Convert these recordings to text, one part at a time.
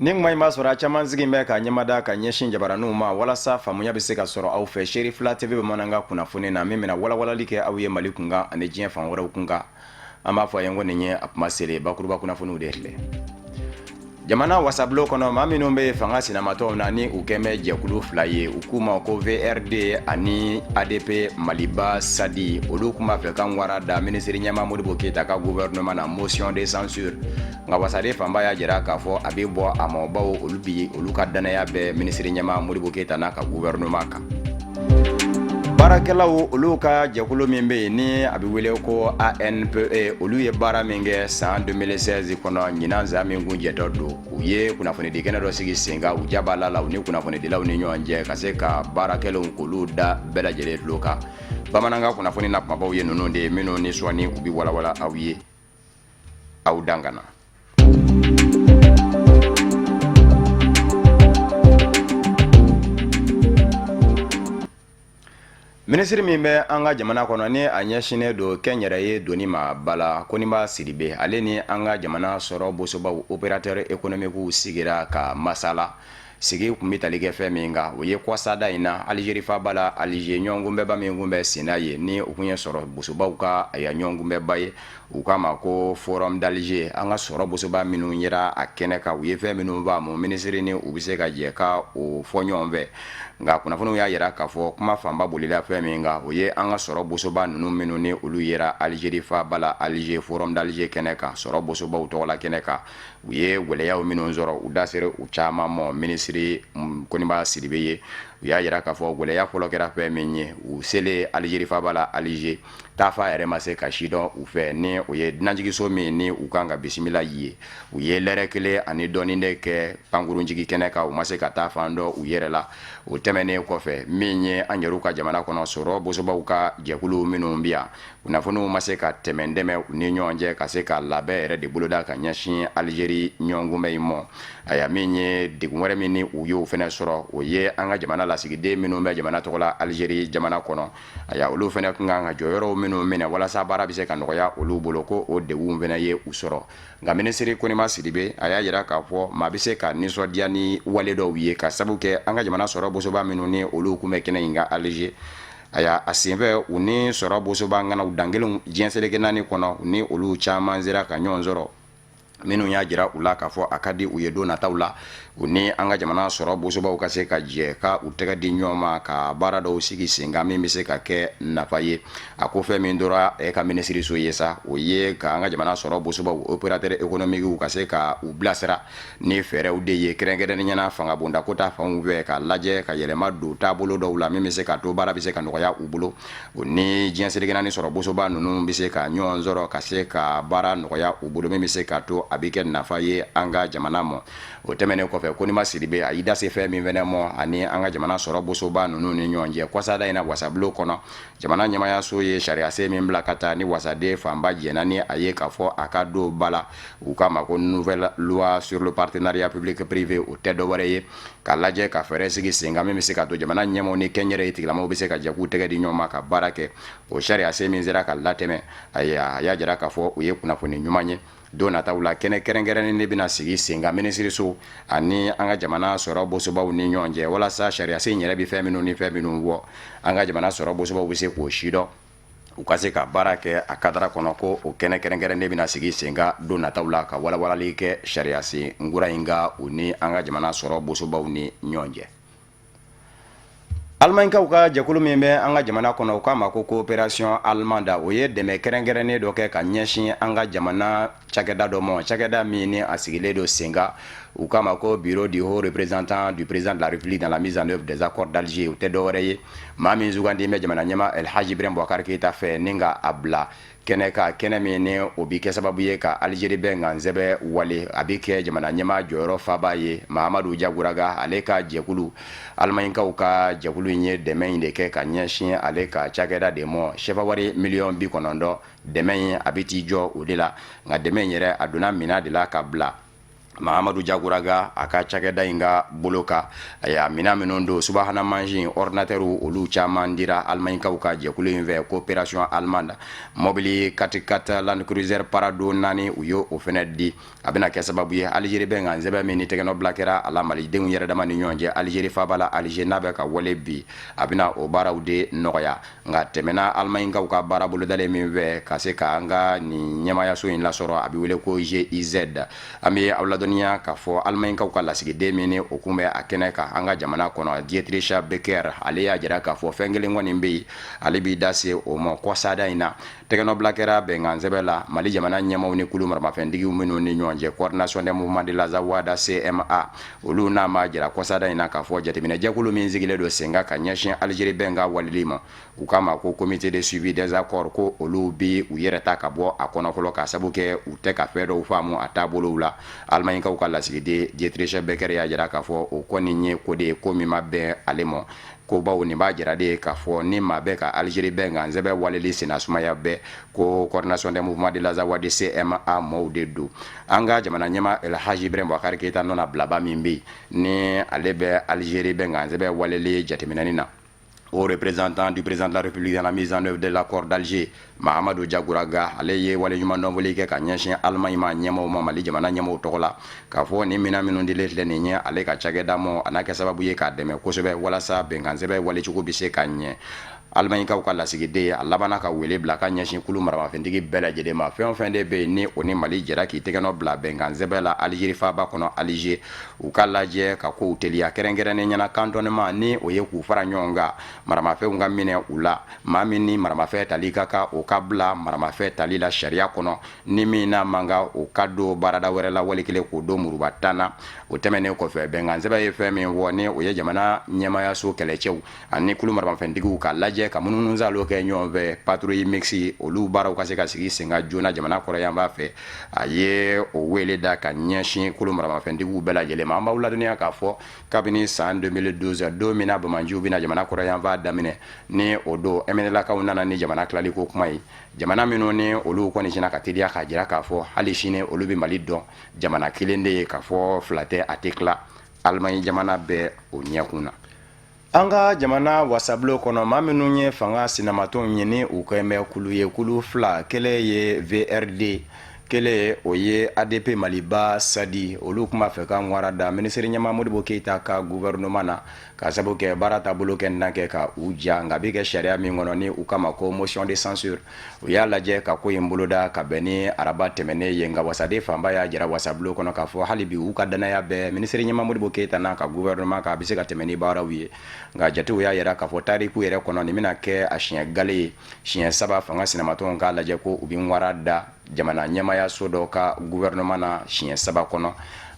Nin kuma in b'a sɔrɔ a caman sigilen bɛ ka ɲɛmada ka ɲɛsin jabaraninw ma walasa faamuya bɛ se ka sɔrɔ aw fɛ. Seeri Fila TV bamanankan kunnafoni na min bɛna walawalali kɛ aw ye Mali kunkan ani diɲɛ fan wɛrɛw kunkan. An b'a fɔ a ye ko nin ye a kuma selen bakuruba kunnafoniw de filɛ. Jamana wasabulon kɔnɔ, maa minnu bɛ fanga sinamatɔnw na ni u kɛn bɛ jɛkulu fila ye, u k'u ma ko VRD ani ADP Maliba Sadi, olu tun b'a fɛ ka wara da minisiri ɲɛmaa Modibo Keyita ka gouvernement na, motion de censure. Nka wasaden fanba y'a jira k'a fɔ a bɛ bɔ a ma, bawo olu bi olu ka dannaya bɛ minisiri ɲɛmaa Modibo Keyita n'a ka gouvernement kan. Baarakɛlaw olu ka jɛkulu min bɛ yen ni a bɛ wele ko ANPE, olu ye baara min kɛ san 2016 kɔnɔ, ɲinan san min kuncɛtɔ don, u ye kunnafonidi kɛnɛ dɔ sigi sen kan u jabala la u ni kunnafonidilaw ni ɲɔgɔn cɛ, ka se ka baarakɛlaw k'olu da bɛɛ lajɛlen tulo kan. Bamanankan kunnafoni na kumabaw ye ninnu de ye minnu ni sɔɔni u bɛ walawala aw ye. Aw dan ka na. Minisiri min bɛ an ka jamana kɔnɔ ni a ɲɛsinnen don kɛnyɛrɛye doni ma, Bala Koniba Sidibe, ale ni an ka jamana sɔrɔ bosobaw, opérateur économique, sigira ka masala. Sigi tun bɛ tali kɛ fɛn min kan, o ye kɔsada in na Alizeri faaba la Alize, ɲɔgɔnkunbɛnba min tun bɛ senna yen, ni o tun ye sɔrɔ bosobaw ka ɲɔgɔnkunbɛnba ye, u k'a ma ko Forum d'Alger. An ka sɔrɔ bosoba minnu yera a kɛnɛ kan, u ye fɛn minnu faamu, minisiri ni u bɛ se ka jɛ ka o fɔ ɲɔgɔn fɛ. Nka kunnafoniw y'a jira k'a fɔ kuma fanba bolila fɛn min kan, o ye an ka sɔrɔ bosoba ninnu minnu ni olu yera Alizeri faaba la Alize, Forum d'Alger kɛnɛ kan, sɔrɔ bosobaw tɔgɔla kɛnɛ kan, u ye gɛlɛyaw minnu sɔrɔ, u da sera u caman ma minisiri Koniba Sidibe ye. U y'a jira k'a fɔ gɛlɛya fɔlɔ kɛra fɛn min ye, u selen Alizeri faaba la Alize, taafa yɛrɛ ma se ka sidɔn u fɛ, ni o ye dunanjiginso min ni u kan ka bisimila ye. U ye lɛrɛ kelen ani dɔɔnin de kɛ pankurunjigi kɛnɛ kan, u ma se ka taa fan dɔn u yɛrɛ la. O tɛmɛnen kɔfɛ, min ye an yɛrɛw ka jamana kɔnɔ sɔrɔ bosobaw ka jɛkulu minnu bɛ yan, kunnafoniw ma se ka tɛmɛ dɛmɛ u ni ɲɔgɔn cɛ ka se ka labɛn yɛrɛ de boloda ka ɲɛsin Alizeri ɲɔgɔnkunbɛn in ma. Aya, min ye degun wɛrɛ min ni u y'o fana sɔrɔ, o ye an ka jamana lasigiden minnu bɛ jamana tɔgɔ la Alizeri jamana kɔnɔ. Aya, olu fana tun kan ka jɔyɔrɔw minnu minɛ walasa baara bɛ se ka nɔgɔya olu bolo, ko o degun fana ye u sɔrɔ. Nka minisiri Koniba Sidibe, a y'a jira k'a fɔ maa bɛ se ka nisɔndiya ni wale dɔw ye, ka sabu kɛ an ka jamana sɔrɔ bosoba minnu ni olu tun bɛ kɛnɛ in kan Alize. Aya, a senfɛ, u ni sɔrɔ bosoba ŋanaw dankelenw diɲɛ seleke naani kɔnɔ, u ni olu caman sera ka ɲɔgɔn sɔrɔ, minnu y'a jira u la k'a fɔ a ka di u ye don nataw la, u ni an ka jamana sɔrɔ bosobaw ka se ka jɛ ka u tɛgɛ di ɲɔgɔn ma ka baara dɔw sigi sen kan min bɛ se ka kɛ nafa ye. A ko fɛn min tora e ka minisiriso ye sa, o ye ka an ka jamana sɔrɔ bosobaw, opérateur économique, ka se ka u bilasira ni fɛɛrɛw de ye, kɛrɛnkɛrɛnnenya na fangabonda ko ta fanw fɛ, ka lajɛ ka yɛlɛma don taabolo dɔw la min bɛ se ka to baara bɛ se ka nɔgɔya u bolo, o ni diɲɛ seleke naani sɔrɔ bosoba ninnu bɛ se ka ɲɔgɔn sɔrɔ ka se ka baara nɔgɔya u bolo min bɛ se ka to a bɛ kɛ nafa ye an ka jamana ma. O tɛmɛnen kɔfɛ, Koniba Sidibe, a y'i da se fɛn min fɛnɛ ma ani an ka jamana sɔrɔ bosoba ninnu ni ɲɔgɔn cɛ, kɔsada in na wasabulon kɔnɔ, jamana ɲɛmayaso ye sariyasen min bila ka taa ni wasaden fanba jɛnna ni a ye k'a fɔ a ka don ba la, u k'a ma ko nouvelle loi sur le partenariat public privé, o tɛ dɔwɛrɛ ye ka lajɛ ka fɛɛrɛ sigi sen kan min bɛ se ka to jamana ɲɛmaaw ni kɛnyɛrɛye tigilamaw bɛ se ka jɛ k'u tɛgɛ di ɲɔgɔn ma ka baara kɛ. O sariyasen min sera ka latɛmɛ, a y'a jira k'a fɔ o ye kunnafoni ɲuman ye. Don nataw la, kɛnɛ kɛrɛnkɛrɛnnen de bɛna sigi sen kan minisiriso ani an ka jamana sɔrɔ bosobaw ni ɲɔgɔn cɛ, walasa sariyasen yɛrɛ bɛ fɛn minnu ni fɛn minnu fɔ, an ka jamana sɔrɔ bosobaw bɛ se k'o sidɔn, u ka se ka baara kɛ a kadara kɔnɔ. Ko o kɛnɛ kɛrɛnkɛrɛnnen bɛna sigi sen kan don nataw la ka walawalali kɛ sariyasen kura in kan u ni an ka jamana sɔrɔ bosobaw ni ɲɔgɔn cɛ. Alimaɲikaw ka jɛkulu min bɛ an ka jamana kɔnɔ, u k'a ma ko coopération allemande, o ye dɛmɛ kɛrɛnkɛrɛnnen dɔ kɛ ka ɲɛsin an ka jamana cakɛda dɔ ma, cakɛda min ni a sigilen don sen kan, u k'a ma ko Bureau du haut représentant du président de la République dans la mise en œuvre des accords d'Alger. O tɛ dɔwɛrɛ ye, maa min sugandi bɛ jamana ɲɛmaa El Hadji Ibrahim Boubacar Keita fɛ ni ka a bila kɛnɛ kan, kɛnɛ min ni o bɛ kɛ sababu ye ka Algérie bɛnkan sɛbɛn wale, a bɛ kɛ jamana ɲɛmaa jɔyɔrɔ faba ye, Mahamadu Jaguraga, ale ka jɛkulu, Alimaɲikaw ka jɛkulu in ye dɛmɛ in de kɛ ka ɲɛsin ale ka cakɛda de ma, sefa wari miliyɔn 90. Dɛmɛ in, a bɛ t'i jɔ o de la. Nka dɛmɛ in yɛrɛ, a donna minɛn de la ka bila. Mahamadu Jaguraga a ka cakɛda in ka bolo kan. Ayiwa, minɛn minnu don, subahana mansin, ordinateur, olu caman dira Alimaɲikaw ka jɛkulu in fɛ, coopération allemande. Mobili 4x4 Land Cruiser Prado 4, u ye o fana di. A bɛna kɛ sababu ye Alizeri bɛnkan sɛbɛn min ni tɛgɛnɔbila kɛra a la malidenw yɛrɛ dama ni ɲɔgɔn cɛ Alizeri faaba la Alize, n'a bɛ ka wale bi, a bɛna o baaraw de nɔgɔya. Nka tɛmɛna Alimaɲikaw ka baara bolodalen min fɛ ka se ka an ka nin ɲɛmayaso in lasɔrɔ, a bɛ wele ko GIZ. An bɛ aw ladɔnniya k'a fɔ Alimaɲikaw ka lasigiden min ni o kun bɛ a kɛnɛ kan an ka jamana kɔnɔ, Dietrich Becker, ale y'a jira k'a fɔ fɛn kelen kɔni bɛ yen, ale b'i da se o ma kɔsada in na. Tɛgɛnɔbila kɛra bɛnkan sɛbɛn la Mali jamana ɲɛmaaw ni kulu maramafɛntigiw minnu ni ɲɔgɔn cɛ, Coordination des mouvements de l'Azawad, CMA, olu n'a ma jira kɔsada in na k'a fɔ jateminɛjɛkulu min sigilen don sen kan ka ɲɛsin Alizeri bɛnkan waleli ma, u k'a ma ko Comité de suivi des accords, ko olu bi u yɛrɛ ta ka bɔ a kɔnɔ fɔlɔ, k'a sabu kɛ u tɛ ka fɛn dɔw faamu a taabolow la. Alimaɲikaw ka lasigiden Dietrich Becker y'a jira k'a fɔ o kɔni ye ko de ye, ko min ma bɛn ale ma ko bawo nin b'a jira de k'a fɔ ni maa bɛ ka Alizeri bɛnkan sɛbɛn waleli senna sumaya bɛɛ, ko Coordination des mouvements de l'Azawad, CMA mɔɔw de don. An ka jamana ɲɛmaa El Hadji Ibrahim Boubacar Keita nɔna bilaba min bɛ yen ni ale bɛ Alizeri bɛnkan sɛbɛn waleli jateminɛni na, haut représentant du président de la République dans la mise en œuvre de l'accord d'Alger, Mahamadou Diagouraga, ale ye waleɲumandɔnfoli kɛ ka ɲɛsin Allemagne ma ɲɛmaaw ma Mali jamana ɲɛmaaw tɔgɔ la, k'a fɔ nin minɛn minnu dilen filɛ nin ye ale ka cakɛda ma, a n'a kɛ sababu ye k'a dɛmɛ kosɛbɛ walasa bɛnkan sɛbɛn walecogo bɛ se ka ɲɛ. Alimaɲikaw ka lasigiden a labanna ka wele bila ka ɲɛsin kulu maramafɛntigi bɛɛ lajɛlen ma, fɛn o fɛn de bɛ yen ni o ni Mali jɛra k'i tɛgɛnɔ bila bɛnkan sɛbɛn la Alizeri faaba kɔnɔ Alize, u ka lajɛ ka kow teliya, kɛrɛnkɛrɛnnen ɲɛna cantonnement ni o ye k'u fara ɲɔgɔn kan, maramafɛnw ka minɛ u la. Maa min ni maramafɛn tali ka kan, o ka bila maramafɛn tali la sariya kɔnɔ, ni min n'a man kan, o ka don baarada wɛrɛ la, wali kelen k'o don muruba tan na. O tɛmɛnen kɔfɛ, bɛnkan sɛbɛn ye fɛn min fɔ ni o ye jamana ɲɛmayaso kɛlɛcɛw ani kulu maramafɛntigiw ka lajɛ ka munumunusaalo kɛ ɲɔgɔn fɛ, patrouille mixte, olu baaraw ka se ka sigi sen kan joona jamana kɔrɔyanfan fɛ, a ye o wele da ka ɲɛsin kulu maramafɛntigiw bɛɛ lajɛlen ma. An b'aw ladɔnniya k'a fɔ kabini san 2012, don min na banbaanciw bɛna jamana kɔrɔyanfan daminɛ, ni o don MNLA-kaw nana ni jamana tilaliko kuma ye, jamana minnu ni olu kɔni sinna ka teliya k'a jira k'a fɔ hali sini olu bɛ Mali dɔn jamana kelen de ye, k'a fɔ fila tɛ, a tɛ tila, Alimaɲi jamana bɛ o ɲɛkun na. An ka jamana wasabulon kɔnɔ, maa minnu ye fanga sinamatɔnw ye ni u kɛn bɛ kulu ye, kulu fila, kelen ye VRD, kelen o ye ADP Maliba Sadi, olu tun b'a fɛ ka ŋwara da minisiri ɲɛmaa Modibo Keyita ka gouvernement na, ka sabu kɛ baara taabolo kɛ na kɛ ka u ja. Nka a bɛ kɛ sariya min kɔnɔ ni u kama ko motion de censure, u y'a lajɛ ka ko in boloda ka bɛn ni araba tɛmɛnen ye. Nka wasaden fanba y'a jira wasabulon kɔnɔ k'a fɔ hali bi u ka danaya bɛ minisiri ɲɛmaa Modibo Keyita n'a ka gouvernement kan, a bɛ se ka tɛmɛ ni baaraw ye. Nka jatew y'a jira k'a fɔ tariku yɛrɛ kɔnɔ, nin bɛna kɛ a siɲɛ gale ye, siɲɛ saba fanga sinamatɔnw k'a lajɛ ko u bɛ ŋwara da jamana ɲɛmayaso dɔ ka gouvernement na siɲɛ saba kɔnɔ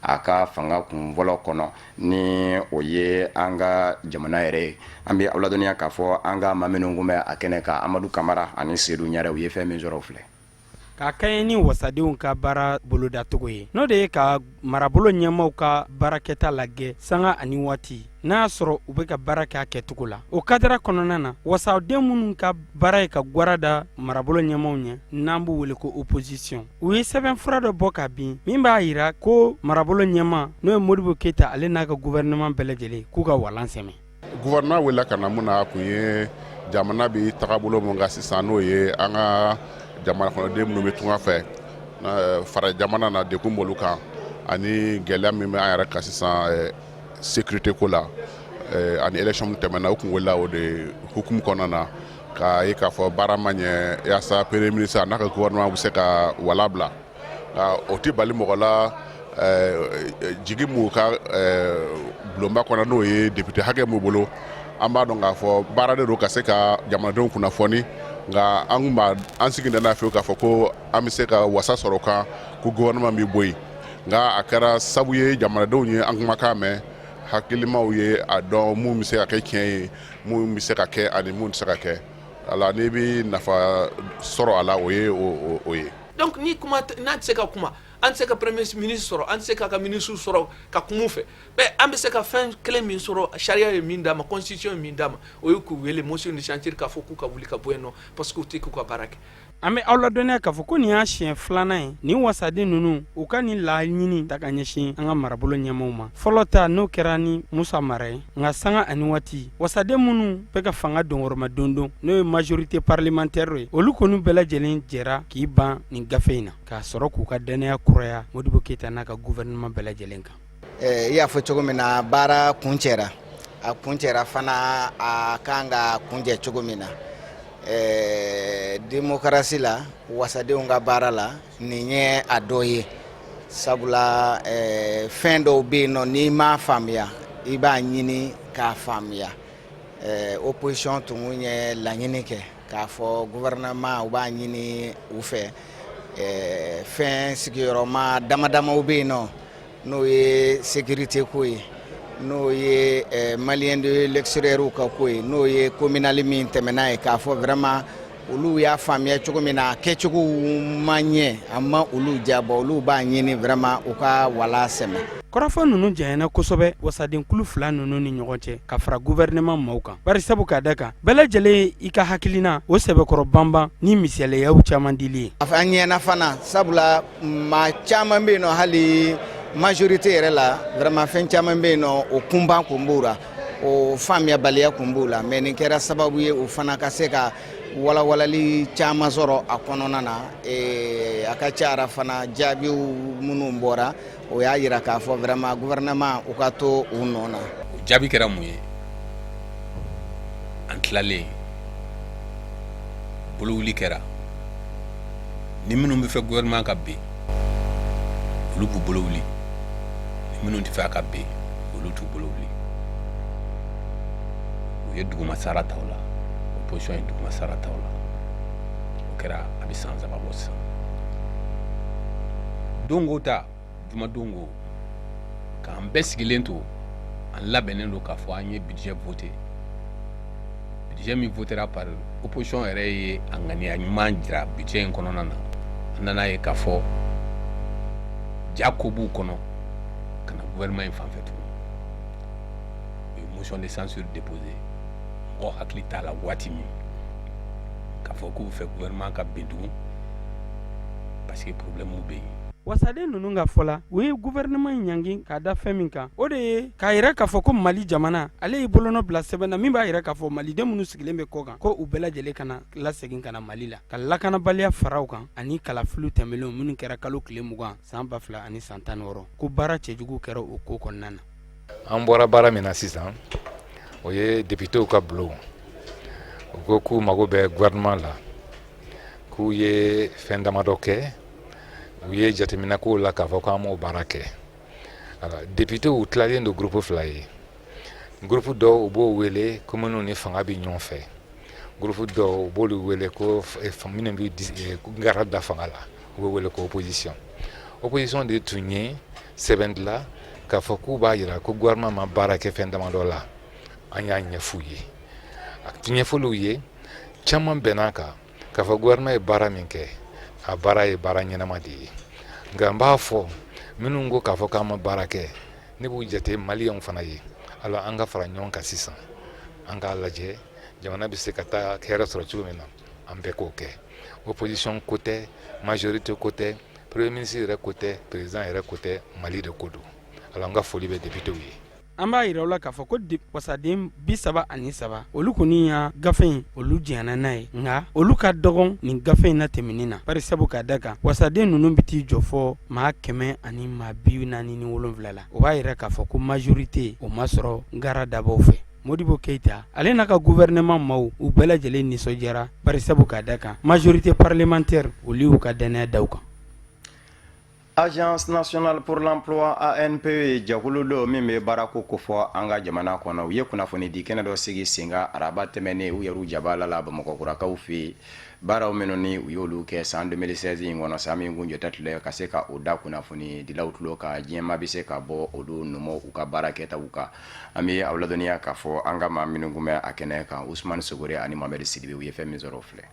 a ka fanga kun fɔlɔ kɔnɔ, ni o ye an ka jamana yɛrɛ ye. An bɛ aw ladɔnniya k'a fɔ an ka maa minnu kun bɛ a kɛnɛ kan, Amadu Kamara ani Sedu Ɲare, u ye fɛn min sɔrɔ o filɛ. Ka kɛɲɛ ni wasadenw ka baara bolodacogo ye, n'o de ye ka marabolo ɲɛmaaw ka baarakɛta lajɛ sanga ani waati, n'a y'a sɔrɔ u bɛ ka baara kɛ a kɛcogo la. O kadara kɔnɔna na, wasaden minnu ka baara ye ka gwara da marabolo ɲɛmaaw ɲɛ, n'an b'u wele ko opposition, u ye sɛbɛnfura dɔ bɔ ka bin min b'a yira ko marabolo ɲɛmaa, n'o ye Modibo Keyita, ale n'a ka gouvernement bɛɛ lajɛlen, k'u ka walan sɛmɛ. Gouvernement wele ka na mun na, a kun ye jamana bɛ tagabolo mun kan sisan, n'o ye an ka jamana kɔnɔden minnu bɛ tunga fɛ fara jamana na, degun b'olu kan, ani gɛlɛya min bɛ an yɛrɛ kan sisan sécurité ko la, ani élection min tɛmɛna. O kun welela o de hukumu kɔnɔna na, k'a ye k'a fɔ baara ma ɲɛ, yaasa premier ministre a n'a ka gouvernement bɛ se ka wala bila. Nka o tɛ bali mɔgɔ la, jigi m'u ka bulonba kɔnɔ, n'o ye député hakɛ m'u bolo. An b'a dɔn k'a fɔ baara de don ka se ka jamanadenw kunnafoni, nka an kun b'a an sigi n'a fiyewu k'a fɔ ko an bɛ se ka wasa sɔrɔ o kan ko gouvernement bɛ bɔ yen. Nka a kɛra sabu ye jamanadenw ye an kumakan mɛn, hakilimaw ye a dɔn mun bɛ se ka kɛ tiɲɛ ye, mun bɛ se ka kɛ ani mun tɛ se ka kɛ. Ala n'i bɛ nafa sɔrɔ a la, o ye o ye. Donc ni kuma n'an tɛ se ka kuma, an tɛ se ka premier ministre sɔrɔ, an tɛ se k'a ka ministre sɔrɔ ka kuma u fɛ, mais an bɛ se ka fɛn kelen min sɔrɔ, sariya ye min d'a ma, constitution ye min d'a ma, o ye k'u wele motion de censure, k'a fɔ k'u ka wuli ka bɔ yen nɔ, parce que u tɛ k'u ka baara kɛ. An bɛ aw ladɔnniya k'a fɔ ko nin y'a siɲɛ filanan ye nin wasaden ninnu u ka nin laɲini ta ka ɲɛsin an ka marabolo ɲɛmaaw ma. Fɔlɔ ta n'o kɛra ni Musa Mara ye, nka sanga ani waati wasaden minnu bɛ ka fanga donkɔrɔmadondon, n'o ye majorité parlementaire ye, olu kɔni bɛɛ lajɛlen jɛra k'i ban nin gafe in na k'a sɔrɔ k'u ka dannaya kuraya Modibo Keyita n'a ka gouvernement bɛɛ lajɛlen kan. I y'a fɔ cogo min na, baara kuncɛra, a kuncɛra fana a kan ka kuncɛ cogo min na démocratie la, wasadenw ka baara la, nin ye a dɔ ye, sabula fɛn dɔw bɛ yen nɔ, n'i m'a faamuya, i b'a ɲini k'a faamuya. Opposition tun ye laɲini kɛ k'a fɔ gouvernement, u b'a ɲini u fɛ, fɛn sigiyɔrɔma dama damaw bɛ yen nɔ, n'o ye sécurité ko ye, n'o ye Maliens de l'extérieur ka ko ye, n'o ye communale min tɛmɛna ye, k'a fɔ vraiment olu y'a faamuya cogo min na, a kɛcogo ma ɲɛ, a ma olu diya. Bɔ olu b'a ɲini vraiment u ka wala sɛmɛ. Kɔrɔfɔ ninnu janyana kosɛbɛ wasadenkulu fila ninnu ni ɲɔgɔn cɛ ka fara gouvernement maaw kan, bari sabu k'a da kan bɛɛ lajɛlen i ka hakilina o sɛbɛkɔrɔ banban ni misaliyaw caman dili ye. A ɲɛna fana, sabula maa caman bɛ yen nɔ, hali majorité yɛrɛ la, vraiment fɛn caman bɛ yen nɔ, o kunban kun b'u la, o faamuyabaliya kun b'u la, mais nin kɛra sababu ye o fana ka se ka walawalali caman sɔrɔ a kɔnɔna na. A ka ca fana, jaabiw minnu bɔra, o y'a jira k'a fɔ vraiment gouvernement, u ka to u nɔ na. O jaabi kɛra mun ye? An tilalen, bolowuli kɛra. Ni minnu bɛ fɛ gouvernement ka bin, olu b'u bolo wuli. Ni minnu tɛ fɛ a ka bin, olu t'u bolo wuli. U ye duguma sara ta o la, opposition ye duguma sara ta o la. O kɛra a bɛ san 3 bɔ sisan. Dongo ta jumadongo k'an bɛɛ sigilen to, an labɛnnen don k'a fɔ an ye budget voté. Budget min votera par opposition yɛrɛ ye a ŋaniya ɲuman jira budget in kɔnɔna na. An nana ye k'a fɔ ja ko b'u kɔnɔ ka na gouvernement in fanfɛ tuguni. U ye motion de censure déposé. Mɔgɔ hakili t'a la waati min k'a fɔ k'u fɛ gouvernement ka bin tugun, parce que problème bɛ yen. Wasaden ninnu ka fɔ la, u ye gouvernement in ɲangi k'a da fɛn min kan, o de ye k'a yira k'a fɔ ko Mali jamana ale y'i bolonɔ bila sɛbɛn na min b'a yira k'a fɔ maliden minnu sigilen bɛ kɔ kan, ko u bɛɛ lajɛlen ka na lasegin ka na Mali la, ka lakanabaliya fara u kan, ani kalafiliw tɛmɛnlenw minnu kɛra kalo tile 20 san 2016, ko baara cɛjugu kɛra o ko kɔnɔna na. An bɔra baara min na sisan, o ye depitew ka bulon. U ko k'u mago bɛ gouvernement la, k'u ye fɛn damadɔ kɛ, u ye jateminɛ k'o la k'a fɔ k'an m'o baara kɛ. Depitew tilalen don groupe fila ye. Groupe dɔw, u b'o wele ko minnu ni fanga bɛ ɲɔgɔn fɛ. Groupe dɔw, u b'olu wele ko minnu bɛ gara da fanga la, u b'o wele ko opposition. Opposition de tun ye sɛbɛn dilan k'a fɔ k'u b'a jira ko gouvernement ma baara kɛ fɛn damadɔ la. An y'a ɲɛf'u ye, a ɲɛfɔliw ye caman bɛn'a kan k'a fɔ gouvernement ye baara min kɛ, a baara ye baara ɲɛnama de ye. Nka n b'a fɔ minnu ko k'a fɔ k'an ma baara kɛ, ne b'u jate maliyɛnw fana ye. Alors an ka fara ɲɔgɔn kan sisan, an k'a lajɛ jamana bɛ se ka taa hɛrɛ sɔrɔ cogo min na, an bɛɛ k'o kɛ. Opposition ko tɛ, majorité ko tɛ, premier ministre yɛrɛ ko tɛ, président yɛrɛ ko tɛ, Mali de ko don. Alors n ka foli bɛ députéw ye. An b'a yira aw la k'a fɔ ko wasaden 33, olu kɔni y'a gafe in, olu jɛnna n'a ye, nka olu ka dɔgɔn nin gafe in na tɛmɛni na, bari sabu k'a da kan wasaden ninnu bɛ t'i jɔ fɔ maa 147 la. O b'a yira k'a fɔ ko majorité o ma sɔrɔ gara dabaw fɛ. Modibo Keyita ale n'a ka gouvernement maaw, u bɛɛ lajɛlen nisɔndiyara, bari sabu k'a da kan majorité parlementaire, olu y'u ka dannaya da u kan. Agence nationale pour l'emploi, ANPE ye jɛkulu dɔ min bɛ baarako kofɔ an ka jamana kɔnɔ. U ye kunnafoni di kɛnɛ dɔ sigi sen kan araba tɛmɛnen u yɛrɛ jabala la Bamakɔkurakaw fɛ yen. Baaraw minnu ni u y'olu kɛ san 2016 in kɔnɔ, san min kun jɔta tile, ka se ka o da kunnafoni dilaw tulo kan, diɲɛmaa bɛ se ka bɔ olu numaw u ka baara kɛtaw kan. An bɛ aw ladɔnniya k'a fɔ an ka maa minnu kun bɛ a kɛnɛ kan, Usumani Sogore ani Mohamed Sidibe, u ye fɛn min sɔrɔ o filɛ.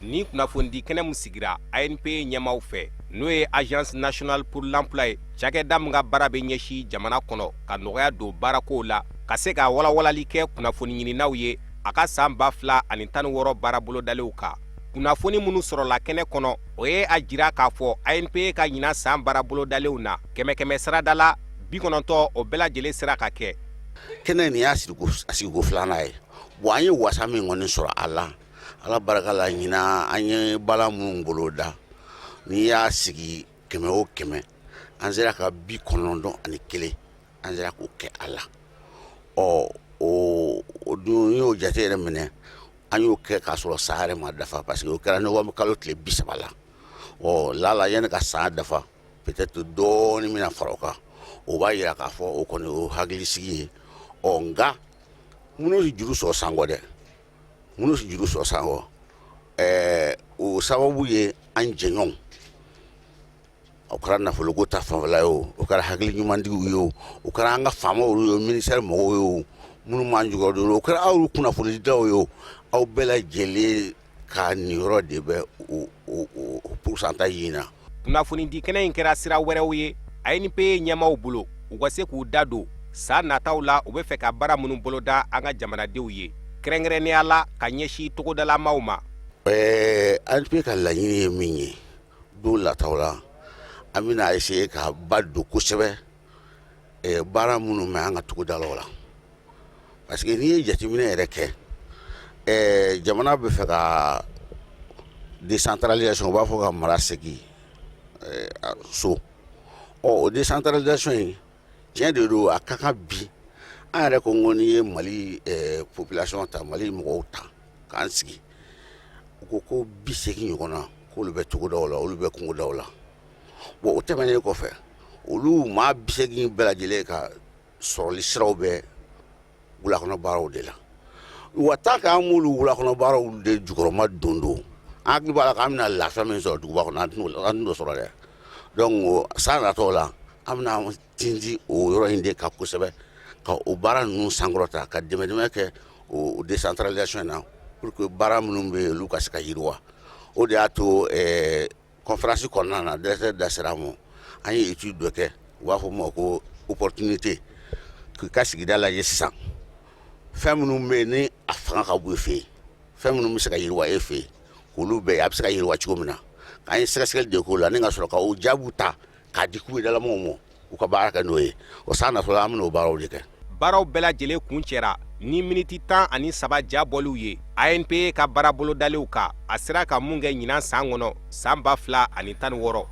Ni kunnafonidi kɛnɛ min sigira ANPE ɲɛmaaw fɛ, n'o ye Agence nationale pour l'emploi ye, cakɛda min ka baara bɛ ɲɛsin jamana kɔnɔ ka nɔgɔya don baarakow la, ka se ka walawalali kɛ kunnafoni ɲininaw ye a ka san 2016 baara bolodalenw kan. Kunnafoni minnu sɔrɔla kɛnɛ kɔnɔ, o ye a jira k'a fɔ ANPE ka ɲinan san baara bolodalenw na, kɛmɛ kɛmɛ sarada la, 90, o bɛɛ lajɛlen sera ka kɛ. Kɛnɛ nin y'a sigiko filanan ye. Bon, an ye wasa min kɔni sɔrɔ a la, Ala barika la, ɲinan an ye baara minnu boloda, n'i y'a sigi kɛmɛ o kɛmɛ, an sera ka 91, an sera k'o kɛ a la. Ɔ o dun y'o jate yɛrɛ minɛ, an y'o kɛ k'a sɔrɔ san yɛrɛ ma dafa, parce que o kɛra novembre kalo tile 30 la. Ɔ lala yanni ka san dafa, peut-être dɔɔnin bɛna fara o kan. O b'a jira k'a fɔ o kɔni o hakilisigi ye. Ɔ nka minnu tɛ juru sɔrɔ sankɔ dɛ, minnu tɛ juru sɔrɔ sankɔ, ɛɛ o sababu ye an jɛɲɔgɔnw. O kɛra nafoloko ta fanfɛla ye, o o kɛra hakili ɲumantigiw ye, o o kɛra an ka faamaw ye, o ministère mɔgɔw ye, o minnu b'an jukɔrɔ don, o kɛra aw kunnafonidilaw ye, o aw bɛɛ lajɛlen ka niyɔrɔ de bɛ o o pourcentage in na. Kunnafonidi kɛnɛ in kɛra sira wɛrɛw ye ANPE ɲɛmaaw bolo, u ka se k'u da don san nataw la, u bɛ fɛ ka baara minnu boloda an ka jamanadenw ye, kɛrɛnkɛrɛnnenya la ka ɲɛsin togodalamaw ma. Ɛɛ ANPE ka laɲini ye min ye don nataw la, an bɛna essayer ka ba don kosɛbɛ baara minnu bɛ an ka togodalaw la, parce que n'i ye jateminɛ yɛrɛ kɛ, jamana bɛ fɛ ka décentralisation, u b'a fɔ ka mara segin so. Ɔ o décentralisation in, tiɲɛ de don, a ka kan bi. An yɛrɛ ko n ko n'i ye Mali population ta, Mali mɔgɔw ta k'an sigi, u ko ko 80 ɲɔgɔn na, k'olu bɛ togodaw la, olu bɛ kungodaw la. Bon, o tɛmɛnen kɔfɛ, olu maa 80 bɛɛ lajɛlen ka sɔrɔli siraw bɛ wulakɔnɔ baaraw de la. Wa tant que an m'olu wulakɔnɔ baaraw de jukɔrɔma don don, an hakili b'a la k'an bɛna lafiya min sɔrɔ duguba kɔnɔ, an tɛn'o sɔrɔ dɛ. Donc san natɔw la, an bɛna tintin o yɔrɔ in de kan kosɛbɛ, ka o baara ninnu sankɔrɔta, ka dɛmɛ dɛmɛ kɛ o décentralisation in na, pour que baara minnu bɛ yen, olu ka se ka yiriwa. O de y'a to conférence kɔnɔna na, directeur da sera a ma. An ye étude dɔ kɛ, u b'a fɔ o ma ko opportunité, k'i ka sigida lajɛ sisan, fɛn minnu bɛ yen ni a fanga ka bon e fɛ yen, fɛn minnu bɛ se ka yiriwa e fɛ yen, k'olu bɛɛ a bɛ se ka yiriwa cogo min na. K'an ye sɛgɛsɛgɛli de k'o la, ni ka sɔrɔ ka o jaabiw ta k'a di kuledalamɔgɔw ma, u ka baara kɛ n'o ye. O san natɔ la, an bɛna o baaraw de kɛ. Baaraw bɛɛ lajɛlen kuncɛra ni miniti 13 ja bɔliw ye ANPE ka baara bolodalenw kan, a sera ka mun kɛ ɲinan san kɔnɔ, san 2016.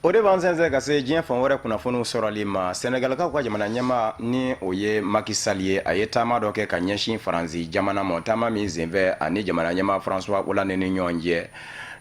O de b'an sɛnsɛn ka se diɲɛ fan wɛrɛ kunnafoniw sɔrɔli ma. Sɛnɛgalikaw ka jamana ɲɛmaa, ni o ye Macky Sall ye, a ye taama dɔ kɛ ka ɲɛsin Faransi jamana ma. Taama min senfɛ, ani jamana ɲɛmaa François Hollande ni ɲɔgɔn cɛ,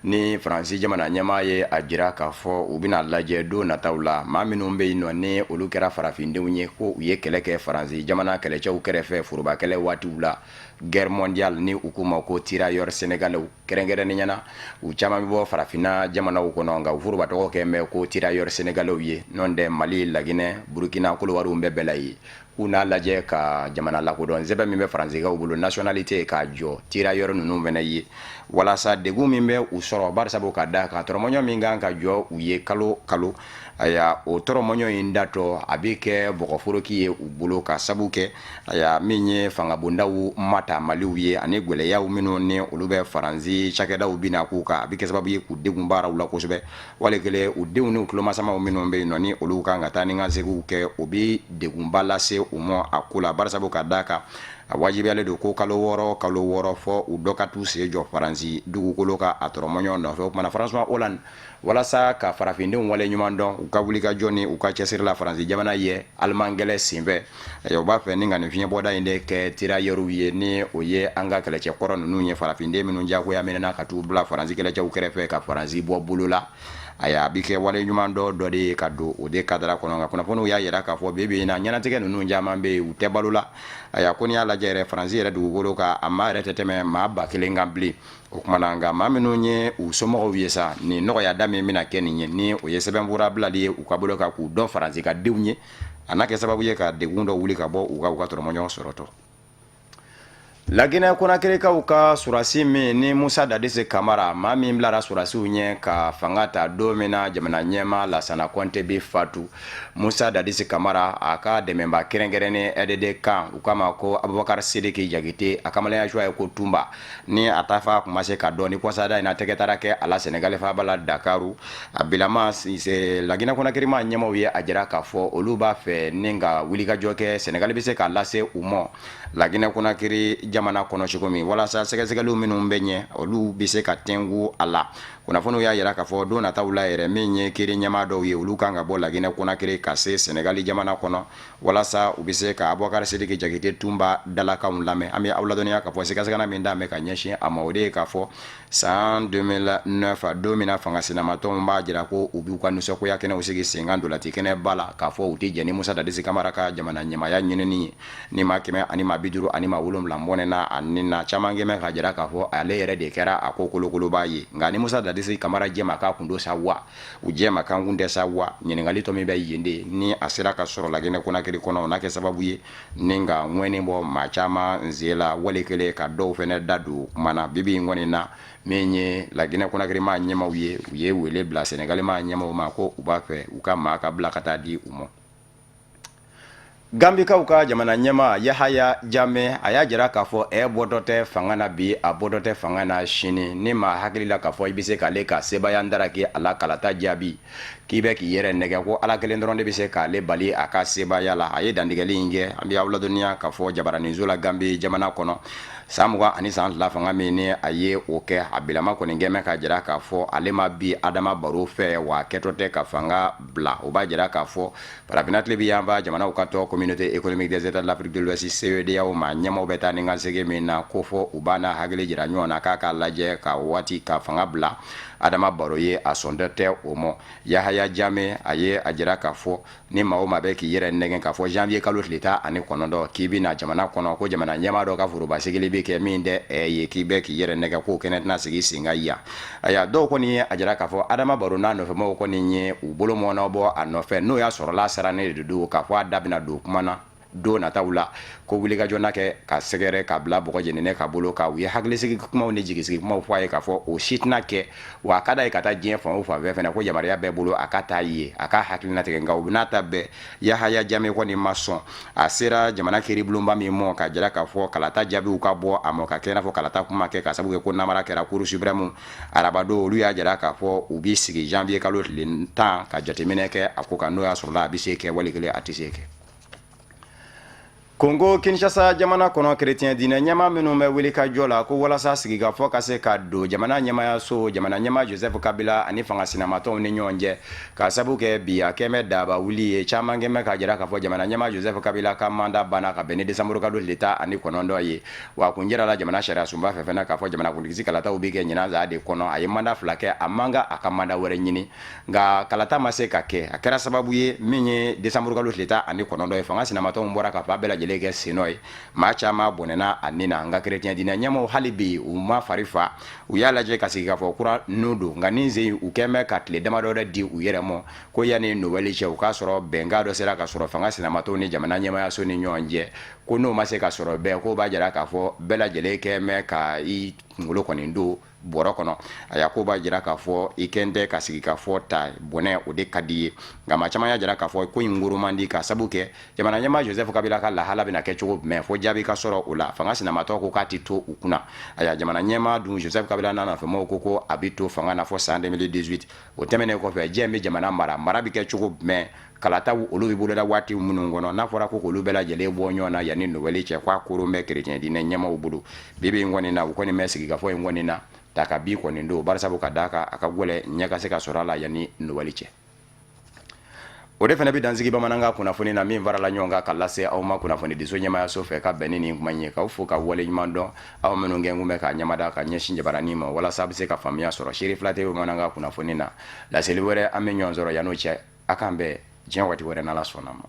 ni Faransi jamana ɲɛmaa ye a jira k'a fɔ u bɛna lajɛ don nataw la, maa minnu bɛ yen nɔ ni olu kɛra farafindenw ye, ko u ye kɛlɛ kɛ Faransi jamana kɛlɛcɛw kɛrɛfɛ forobakɛlɛ waatiw la, guerre mondiale, ni u k'u ma ko tirailleurs sénégalais. Kɛrɛnkɛrɛnnenya na, u caman bɛ bɔ farafinna jamanaw kɔnɔ, nka u foroba tɔgɔ kɛ bɛ ko tirailleurs sénégalais ye. N'o tɛ, Mali, Laginɛ, Burukina, Kɔdiwariw bɛɛ bɛɛ la ye. K'u n'a lajɛ ka jamana lakodɔn sɛbɛn min bɛ faransikaw bolo, nationalité, k'a jɔ tirailleurs ninnu fana ye, walasa degun min bɛ u sɔrɔ, barisabu ka da kan tɔrɔmɔɲɔ min kan ka jɔ u ye kalo kalo, aya, o tɔrɔmɔɲɔ in datɔ, a bɛ kɛ bɔgɔforoki ye u bolo, ka sabu kɛ, aya, min ye fangabondaw mata maliw ye, ani gwɛlɛyaw minnu ni olu bɛ Faransi cakɛdaw bina k'u kan, a bɛ kɛ sababu ye k'u degun baaraw la kosɛbɛ. Wali kelen, u denw n'u tulomasamaw minnu bɛ yen nɔ ni olu kan ka taa ni ka seginw kɛ, o bɛ degunba lase u ma a ko la, barisabu ka da kan a wajibiyalen don ko kalo 6, kalo 6, fɔ u dɔ ka t'u sen jɔ Faransi dugukolo kan a tɔrɔmɔɲɔ nɔfɛ. O kumana, François Hollande, walasa ka farafindenw wale ɲuman dɔn u ka wulikajɔ ni u ka cɛsiri la Faransi jamana ye aliman kɛlɛ senfɛ, u b'a fɛ ni ka nin fiɲɛbɔda in de kɛ tirailleurs ye, ni o ye an ka kɛlɛcɛ kɔrɔ ninnu ye, farafinden minnu jagoya minɛna ka t'u bila Faransi kɛlɛcɛw kɛrɛfɛ ka Faransi bɔ bolo la. Ayiwa, a bɛ kɛ wale ɲuman dɔ dɔ de ye ka don o de cadre kɔnɔ. Nka kunnafoniw y'a jira k'a fɔ bi bi in na, ɲɛnatigɛ ninnu caman bɛ yen, u tɛ balo la. Ayiwa, ko n'i y'a lajɛ yɛrɛ, Faransi yɛrɛ dugukolo kan, a maa yɛrɛ tɛ tɛmɛ maa 1000 kan bilen. O kuma na, nka maa minnu ye u somɔgɔw ye sa, nin nɔgɔyada min bɛna kɛ nin ye, ni o ye sɛbɛnfura bilali ye u ka bolo kan k'u dɔn Faransi ka denw ye, a n'a kɛ sababu ye ka degun dɔ wuli ka bɔ u ka tɔrɔmɔɲɔ sɔrɔtɔ. Laginɛ Konakirikaw ka sɔrɔdasi min ni Musa Dadisi Kamara, maa min bilara sɔrɔdasiw ɲɛ ka fanga ta don min na jamana ɲɛmaa Lasana Kɔnte bɛ fatu, Musa Dadisi Kamara, a ka dɛmɛba kɛrɛnkɛrɛnnen aide de camp, u k'a ma ko Abubakar Sidiki Jakite, a kamalenya suwa ye ko Tunba, ni a taafa kun ma se ka dɔn ni kɔsada in na tɛgɛ taara kɛ a la Senegali faaba la Dakaru. A bilama Laginɛ Konakiri maa ɲɛmaaw ye a jira k'a fɔ olu b'a fɛ ni ka wulikajɔ kɛ Senegali bɛ se k'a lase u ma Laginɛ Konakiri jamana kɔnɔ cogo min, walasa sɛgɛsɛgɛliw minnu bɛ ɲɛ, olu bɛ se ka tɛnku a la. Kunnafoniw y'a jira k'a fɔ don nataw la yɛrɛ, min ye kiri ɲɛmaa dɔw ye, olu kan ka bɔ Laginɛ Konakiri ka se Senegali jamana kɔnɔ, walasa u bɛ se ka Abubakar Sidiki Jakite Tunba dalakanw lamɛn. An bɛ aw ladɔnniya k'a fɔ sɛgɛsɛgɛlan min da bɛ ka ɲɛsin a ma, o de ye k'a fɔ san 2009, don min na fanga sinamatɔnw b'a jira ko u b'u ka nisɔngoya kɛnɛw sigi senkan ntolaci kɛnɛba la, k'a fɔ u tɛ jɛn ni Musa Dadisi Kamara ka jamana ɲɛmaaya ɲinini ye, ni maa 157 bɔnɛna a ni na. Caman kɛmɛ k'a jira k'a fɔ ale yɛrɛ de kɛra a ko kolokoloba ye. Nka ni Musa Dadisi Kamara jɛma k'a kun don sa wa, u jɛma kan kun tɛ sa wa, ɲininkali tɔ min bɛ yen de, ni a sera ka sɔrɔ Laginɛ Konakiri kɔnɔ, o n'a kɛ sababu ye ni ka ŋɛni bɔ maa caman sen la, wali kelen ka dɔw fana da don kuma na. Bibi in kɔni na, min ye Laginɛ Konakiri maa ɲɛmaaw ye, u ye wele bila Senegali maa ɲɛmaaw ma ko u b'a fɛ u ka maa ka bila ka taa di u ma. Gambikaw ka jamana ɲɛmaa Yahaya Jame, a y'a jira k'a fɔ ɛ bɔtɔ tɛ fanga na bi, a bɔtɔ tɛ fanga na sini. Ni maa hakili la k'a fɔ i bɛ se k'ale ka sebaaya ndaraki a la kalata jaabi, k'i bɛ k'i yɛrɛ nɛgɛ, ko Ala kelen dɔrɔn de bɛ se k'ale bali a ka sebaaya la. A ye dantigɛli in kɛ, an bɛ aw ladɔnniya k'a fɔ jabaraninso la Gambi jamana kɔnɔ, san 22 fanga min ni a ye o kɛ, a bilama kɔni kɛmɛ k'a jira k'a fɔ ale ma bin Adama Baro fɛ, wa a kɛtɔ tɛ ka fanga bila. O b'a jira k'a fɔ Farafinna tilebin yanfan jamanaw ka tɔn Communauté économique des États de l'Afrique de l'Ouest, CEDEAO, maa ɲɛmaaw bɛ taa ni ka segin min na, ko fɔ u b'a n'a hakili jira ɲɔgɔn na k'a k'a lajɛ ka waati ka fanga bila Adama Baro ye, a sɔntɔ tɛ o ma. Yahaya Jame, a ye a jira k'a fɔ ni maa o maa bɛ k'i yɛrɛ nɛgɛn k'a fɔ janvier kalo tile 19 k'i bɛ na jamana kɔnɔ ko jamana ɲɛmaa dɔ ka foroba sigili bɛ kɛ min tɛ ɛ ye, k'i bɛ k'i yɛrɛ nɛgɛn k'o kɛnɛ tɛna sigi sen kan yan. Ayiwa, dɔw kɔni ye a jira k'a fɔ Adama Baro n'a nɔfɛmɔgɔw kɔni ye u bolo mɔnɔbɔ a nɔfɛ, n'o y'a sɔrɔla sirannen de don k'a fɔ a da bɛna don kuma na don nataw la, ko wulikajɔ na kɛ ka sɛgɛrɛ ka bila bɔgɔ jeninen ka bolo kan. U ye hakilisigi kumaw ni jigisigi kumaw fɔ a ye k'a fɔ o si tɛna kɛ, wa a ka d'a ye ka taa diɲɛ fan o fan fɛ fana, ko yamaruya bɛɛ bolo a ka taa yen a ka hakilina tigɛ. Nka u n'a ta bɛɛ, Yahaya Jame kɔni ma sɔn. A sera jamana kiiribulonba min mɔ k'a jira k'a fɔ kalata jaabiw ka bɔ a mɔ ka kɛ i n'a fɔ kalata kuma kɛ, ka sababu kɛ ko namara kɛra Cour suprême arabadon, olu y'a jira k'a fɔ u b'i sigi janvier kalo tile 10 ka jateminɛ kɛ a ko kan, n'o y'a sɔrɔla a bɛ se kɛ, wali kelen a tɛ se kɛ. Kongo Kinshasa jamana kɔnɔ, kerecɛn diinɛ ɲɛmaa minnu bɛ wuli ka jɔ la ko walasa sigikafɔ ka se ka don jamana ɲɛmaayaso, jamana ɲɛmaa Joseph Kabila ani fanga sinamatɔnw ni ɲɔgɔn cɛ, ka sabu kɛ bi a kɛmɛ daba wuli ye, caman kɛmɛ k'a jira k'a fɔ jamana ɲɛmaa Joseph Kabila ka mandat banna ka bɛn ni décembre kalo tile 19 ye. Wa kun jirala jamana sariya sunba fɛ fana k'a fɔ jamanakuntigi kalataw bɛ kɛ ɲinan san de kɔnɔ. A ye mandat 2 kɛ, a man kan a ka mandat wɛrɛ ɲini, nka kalata ma se ka kɛ. A kɛra sababu ye min ye décembre kalo tile 19 ye, fanga sinamatɔnw bɔra k'a fɔ a bɛɛ lajɛlen kɛ sennɔ ye, maa caman bɔnɛna a ni na. Nka kerecɛn diinɛ ɲɛmaaw hali bi u ma fari fa, u y'a lajɛ ka sigikafɔ kura nun don. Nka nin sen u kɛn bɛ ka tile damadɔ wɛrɛ di u yɛrɛ ma, ko yanni Noël cɛ, u k'a sɔrɔ bɛnkan dɔ sera ka sɔrɔ fanga sinamatɔnw ni jamana ɲɛmaayaso ni ɲɔgɔn cɛ. Ko n'o ma se ka sɔrɔ bɛɛ, k'o b'a jira k'a fɔ bɛɛ lajɛlen kɛn bɛ ka i kunkolo kɔni don bɔrɔ kɔnɔ. Aya, ko b'a jira k'a fɔ i kɛn tɛ ka sigikafɔ ta bɔnɛ, o de ka di ye. Nka maa caman y'a jira k'a fɔ ko in koro man di, ka sabu kɛ jamana ɲɛmaa Joseph Kabila ka lahala bɛna kɛ cogo jumɛn fo jaabi ka sɔrɔ o la. Fanga sinamatɔ ko k'a tɛ to u kunna. Aya, jamana ɲɛmaa dun Joseph Kabila n'a nɔfɛmɔgɔw ko a bɛ to fanga na fo san 2018. O tɛmɛnen kɔfɛ, jɛn bɛ jamana mara, mara bɛ kɛ cogo jumɛn, kalataw olu bɛ boloda waati minnu kɔnɔ, n'a fɔra ko k'olu bɛɛ lajɛlen bɔ ɲɔgɔn na yanni Noël cɛ, k'a koron bɛ kerecɛn diinɛ ɲɛmaaw bolo. Bi bi in kɔni na, u kɔni bɛ sigikafɔ in kɔni na ta ka bi kɔni don, barisabu ka d'a kan a ka gɛlɛn ɲɛ ka se ka sɔrɔ a la yanni Noël cɛ. O de fana bɛ dansigi bamanankan kunnafoni na min farala ɲɔgɔn kan ka lase aw ma kunnafonidiso ɲɛmaayaso fɛ ka bɛn ni nin kuma in ye. K'aw fo ka waleɲuman dɔn, aw minnu kɛ kun bɛ k'a ɲɛmada ka ɲɛsin jabaranin ma walasa a bɛ se ka faamuya sɔrɔ. Seere fila tɛ bamanankan kunnafoni na. Laseli wɛrɛ, an bɛ ɲɔgɔn sɔrɔ. Yan'o cɛ, a k'an bɛn diɲɛ waati wɛrɛ, n'Ala sɔnna ma.